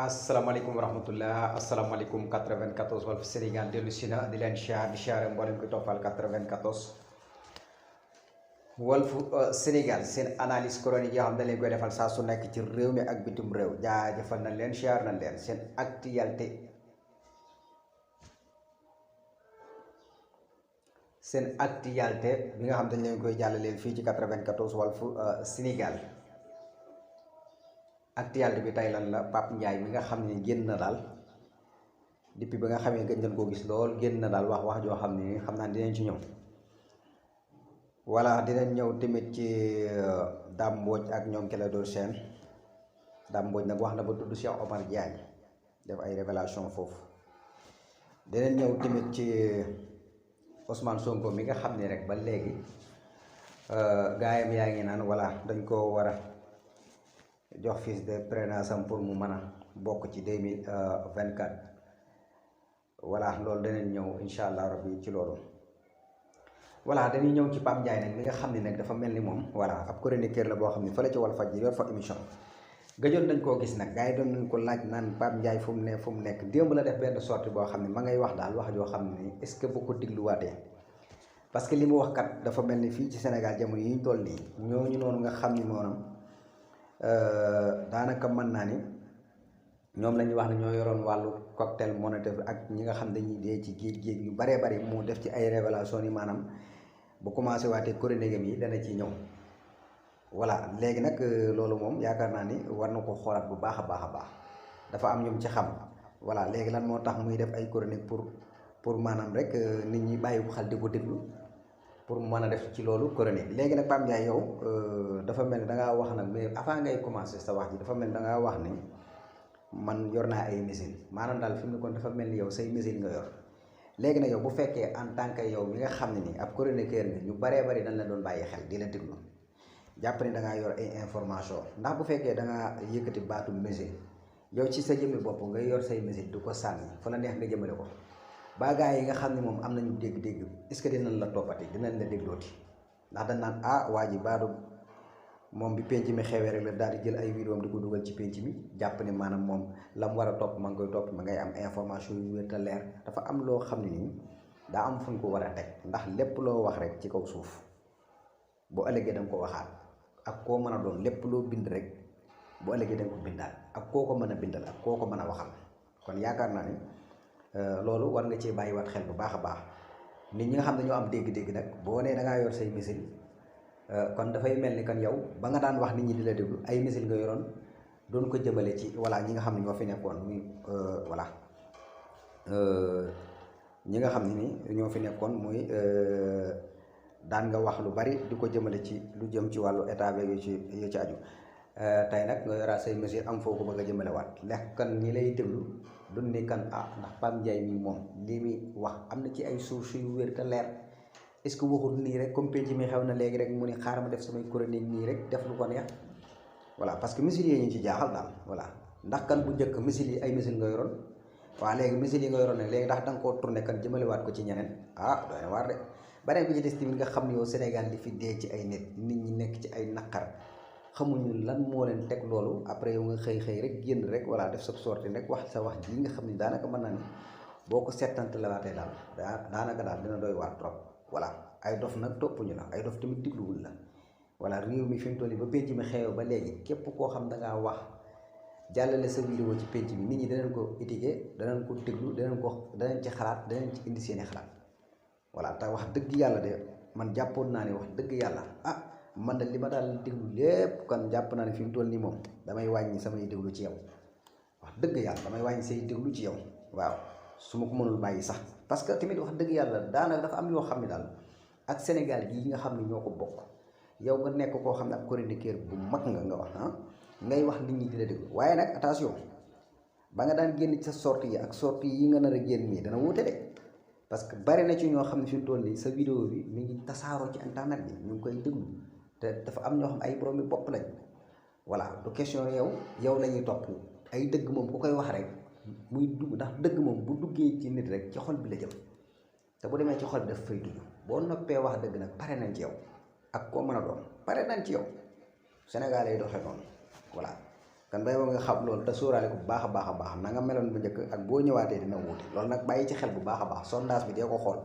asalaamaaleykum wa rahmatullah asalaamaaleykum 94 Walf Sénégal dellu si na di leen siyaar di siyaare mboolem ko toppal 94 Walf Sénégal seen analyse chronique yoo xam ne leen koy defal saa su nekk ci réew mi ak bitim réew jaajëfal nañ leen siyaar nañ leen seen actualité bi nga xam dañ leen koy jàllaleel fii ci 94 Walf Sénégal. actualité bi tey lan la Pape Ndiaye mi nga xam ne génn na daal depuis ba nga xamee gëj nañ koo gis lool génn na daal wax joo xam ne xam naa dinañ ci ñëw voilà dinañ ñëw tamit ci Dame Mbodj ak ñoom Clédor Sène Dame Mbodj nag wax na ba tudd Cheikh Omar Diagne def ay révélation foofu dinañ ñëw tamit ci Ousmane Sonko mi nga xam ne rek ba léegi gaayam yaa ngi naan voilà dañ koo war a jox fiche de parrainage am pour mu mën a bokk ci 2024 voilà loolu danañ ñëw incha allah rabbi ci loolu. voilà dañuy ñëw ci Pape Ndiaye nag mi nga xam ne nag dafa mel ni moom voilà ab chroniqueur la boo xam ne fële ci Walfadjri yor fa émission gëjoon nañ koo gis nag gars yi doon nañ ko laaj naan Pape Ndiaye fu mu nekk démb la def benn sortie boo xam ne ma ngay wax daal wax joo xam ne est ce que bu ko digluwaatee parce que li mu wax kat dafa mel ni fii ci Sénégal jamono yi ñu toll nii ñooñu noonu nga xam ni moom. daanaka mën naa ni ñoom la ñuy wax ne ñoo yoroon wàllu cocktail Molotov ak ñi nga xam dañuy dee ci géej yu baree bari mu def ci ay révélation yi maanaam bu commencé waatee chronique yi dana ci ñëw voilà léegi nag loolu moom yaakaar naa ni war na ko xoolaat bu baax a baax dafa am ñoom ci xam voilà léegi lan moo tax muy def ay chronique pour maanaam rek nit ñi bàyyi ko xel di ko déglu pour mën a def ci loolu chronique léegi nag Pape Ndiaye yow dafa mel ni da ngaa wax nag mais avant ngay commencer sa wax ji dafa mel ni da ngaa wax ni man yor naa ay missile maanaam daal fi mu ne kon dafa mel ni yow say missile nga yor léegi nag yow bu fekkee en tant que yow mi nga xam ne ni ab chroniqueur nga ñu baree bari dañ la doon bàyyi xel di la déglu jàpp ni da ngaa yor ay information ndax bu fekkee da ngaa yëkkati baatu missile yow ci sa jëmmi bopp nga yor say missile du ko sànni fa la neex nga jëmale ko. ba gaa yi nga xam ne moom am nañu dégg-dégg est-ce que dinañ la toppati dinañ la déglooti ndax dañ naan waa ji baadu moom bi penc mi xewee rek la daal di jël ay vidéo di ko dugal ci penc mi jàpp ne maanaam moom la mu war a topp ma ngi koy topp ma ngay am information yu wér te leer dafa am loo xam ne nii daa am fu ñu ko war a teg ndax lépp loo wax rek ci kaw suuf bu ëllëgee da nga ko waxaat ak koo mën a doon lépp loo bind rek bu ëllëgee da nga ko bindaat ak koo ko mën a bindal ak koo ko mën a waxal kon yaakaar naa ni loolu war nga cee bàyyiwaat xel bu baax a baax nit ñi nga xam ne ñoo am dégg-dégg nag boo nee da ngaa yor say missile kon dafay mel ni kan yow ba nga daan wax nit ñi di la déglu ay missile nga yoroon doon ko jëmale ci voilà ñi nga xam ne ñoo fi nekkoon muy voilà ñi nga xam ne ni ñoo fi nekkoon muy daan nga wax lu bari di ko jëmale ci lu jëm ci wàllu état beeg yu ci aju tey nag nga yoraat say missile am foo ko bëgg a jëmale waat lekk kan ñi lay déglu. dun ni kan ndax Pape Ndiaye mi moom lii muy wax am na ci ay sources yu wér te leer est-ce que waxul nii rek comme penc mi xew na léegi rek mu ni xaaral ma def samay chronique nii rek def lu ko neex voilà parce que missile yi ñu ci jaaxal daal voilà ndax kan bu njëkk missile yi ay missile nga yoroon waaw léegi missile yi nga yoroon nag léegi ndax da nga koo tourné kan jëmalewaat ko ci ñeneen doy na waar de beneen bi ci des tamit nga xam ne yow Sénégal li fi dee ci ay nit ñi nekk ci ay naqar xamuñu lan moo leen teg loolu après yow nga xëy rek génn rek voilà def sa sortie rek wax sa wax ji nga xam ni daanaka mën naa ni boo ko seetante la waatee daal daanaka daal dina doy waar trop voilà ay dof nag toppuñu la ay dof tamit digluwul la voilà réew mi fi mu toll nii ba penc mi xew ba léegi képp koo xam da ngaa wax jàllale sa vidéo ci penc mi nit ñi danañ ko étudier danañ ko déglu danañ ci xalaat danañ ci indi seeni xalaat voilà te wax dëgg yàlla de man jàppoon naa ne wax dëgg yàlla man de li ma daal déglu lépp kon jàpp naa ne fi mu toll nii moom damay wàññi samay déglu ci yow wax dëgg yàlla damay wàññi say déglu ci yow waaw su ma ko mënul bàyyi sax parce que tamit wax dëgg yàlla daanaka dafa am yoo xam ne daal ak Sénégal gii nga xam ne ñoo ko bokk yow nga nekk koo xam ne ab chroniqueur bu mag nga wax ngay wax nit ñi di la déglu waaye nag attention ba nga daan génn ci sa sortie yi ak sortie yi nga nar a génn nii dana wuute de parce que bari na ci ñoo xam ne fi mu toll nii sa vidéo bi mi ngi tasaaroo ci internet bi ñu ngi koy déglu te dafa am ñoo xam ay boroomi bopp lañ voilà du question yow la ñuy topp ay dëgg moom ku koy wax rek muy dugg ndax dëgg moom bu duggee ci nit rek ci xol bi la jëm te bu demee ci xol bi daf fay dugg boo noppee wax dëgg nag pare nañ ci yow ak koo mën a doon pare nañ ci yow Sénégal yi doxee noonu voilà kan bay nga xam loolu te sóoraale ko bu baax a baax na nga meloon bu njëkk ak boo ñëwaatee dina wuute loolu nag bàyyi ci xel bu baax a baax sondage bi dee ko xool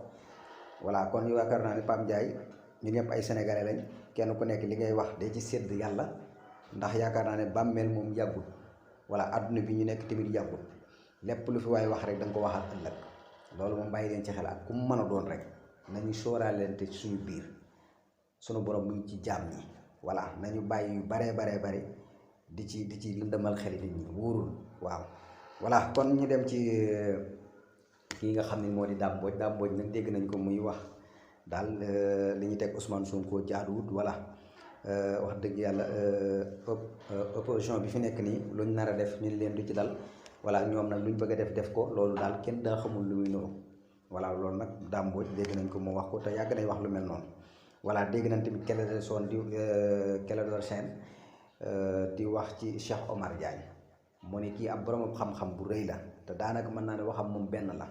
voilà kon yaakaar naa ne Pape Ndiaye ñu ñëpp ay sénégalais lañ kenn ku nekk li ngay wax dee ci sédd yàlla ndax yaakaar naa ne bàmmeel moom yàggul voilà adduna bi ñu nekk tamit yàggul lépp lu fi waay wax rek da nga ko waxal ëllëg loolu moom bàyyi leen ci xel ak ku mu mën a doon rek nañu sóoraalente ci suñu biir suñu borom mu ngi ci jaam ñi voilà nañu bàyyi yu bare di ci lëndëmal xel nit ñi wóorul waaw voilà kon ñu dem ci kii nga xam ne moo di Dame Mbodj nag dégg nañ ko muy wax daal li ñu teg Ousmane Sonko jaaduwut voilà wax dëgg yàlla opposition bi fi nekk nii luñ nar a def ñu leen du ci dal voilà ñoom nag luñ bëgg a def ko loolu daal kenn daa xamul lu muy nuru voilà loolu nag Dame Mbodj dégg nañ ko mu wax ko te yàgg nañ wax lu mel noonu voilà dégg nañ tamit Clédor Sène di wax ci Cheikh Omar Diagne mu ne kii ab borom xam-xam bu rëy la te daanaka mën naa ne waxam moom benn la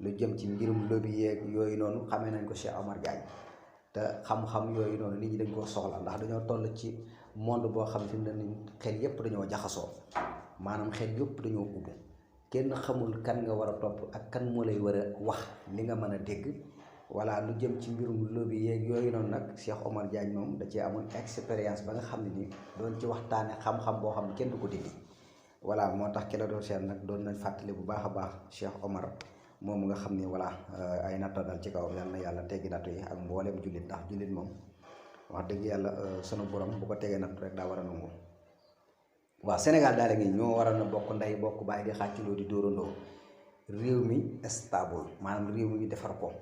lu jëm ci mbirum lobby yeeg yooyu noonu xamee nañ ko Cheikh Omar Diagne te xam-xam yooyu noonu nit ñi dañ koo soxla ndax dañoo toll ci monde boo xam fi mu ne nii xel yépp dañoo jaxasoo maanaam xel yépp dañoo ubbi kenn xamul kan nga war a topp ak kan moo lay war a wax li nga mën a dégg voilà lu jëm ci mbirum lobby yeeg yooyu noonu nag Cheikh Omar Diagne moom da cee amoon expérience ba nga xam ne nii doon ci waxtaane xam-xam boo xam ne kenn du ko dindi voilà moo tax Clédor Sène nag doon nañ fàttali bu baax a baax Cheikh Omar moom nga xam ni voilà ay natta dal ci kaw yal na yàlla teggi nattu yi ak mboolem jullit ndax jullit moom wax dëgg yàlla sunu borom bu ko tegee nattu rek daa war a nangu waaw Sénégal daal ngi ñoo war a na bokk ndey bokk bàyyi di xàccandoo di dóorandoo réew mi stable maanaam réew mi ñu defar ko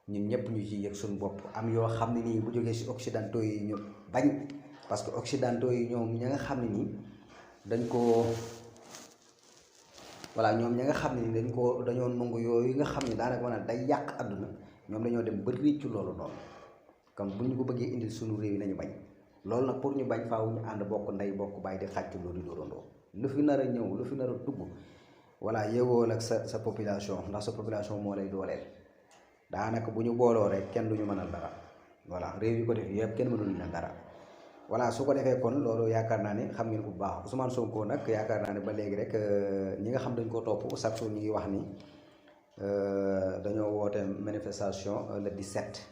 ñun ñëpp ñu ci yëg suñu bopp am yoo xam ne nii bu jógee si occidentaux yi ñu bañ parce que occidentaux yi ñoom ña nga xam ne nii dañ ko voilà ñoom ña nga xam ne nii dañoo nangu yooyu nga xam ne daanaka maanaam day yàq àdduna ñoom dañoo dem ba réccu loolu noonu comme bu ñu ko bëggee indil suñu réew yi nañu bañ loolu nag pour ñu bañ faaw ñu ànd bokk ndey bokk bàyyi di xàccandoo di dóorandoo lu fi nar a ñëw lu fi nar a dugg voilà yëgoo ak sa population ndax sa population moo lay dooleel daanaka bu ñu booloo rek kenn du ñu mënal dara voilà réew yi ko def yëpp kenn mënul leen dara voilà su ko defee kon loolu yaakaar naa ne xam ngeen ko bu baax Ousmane Sonko nag yaakaar naa ne ba léegi rek ñi nga xam dañ ko topp chaque jour ñu ngi wax ni dañoo woote manifestation le 17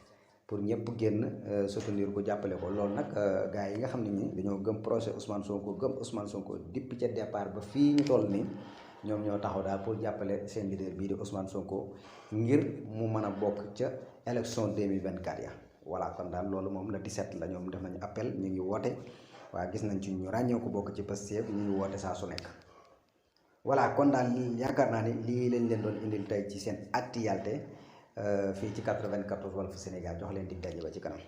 pour ñëpp génn soutenir ko jàppale ko loolu nag gars yi nga xam ne ñi dañoo gëm projet Ousmane Sonko depuis ca départ ba fii ñu toll nii ñoom ñoo taxaw daal pour jàppale seen leader bii di Ousmane Sonko ngir mu mën a bokk ca élection 2024 ya voilà kon daal loolu moom le 17 la ñoom def nañu appel ñu ngi woote waa gis nañ ci ñu ràññee ko bokk ci Pastef ñu ngi woote saa su nekk voilà kon daal yaakaar naa ni lii lañ leen doon indil tey ci seen actualité fii ci 94 Walf Sénégal jox leen dig daje ba ci kanam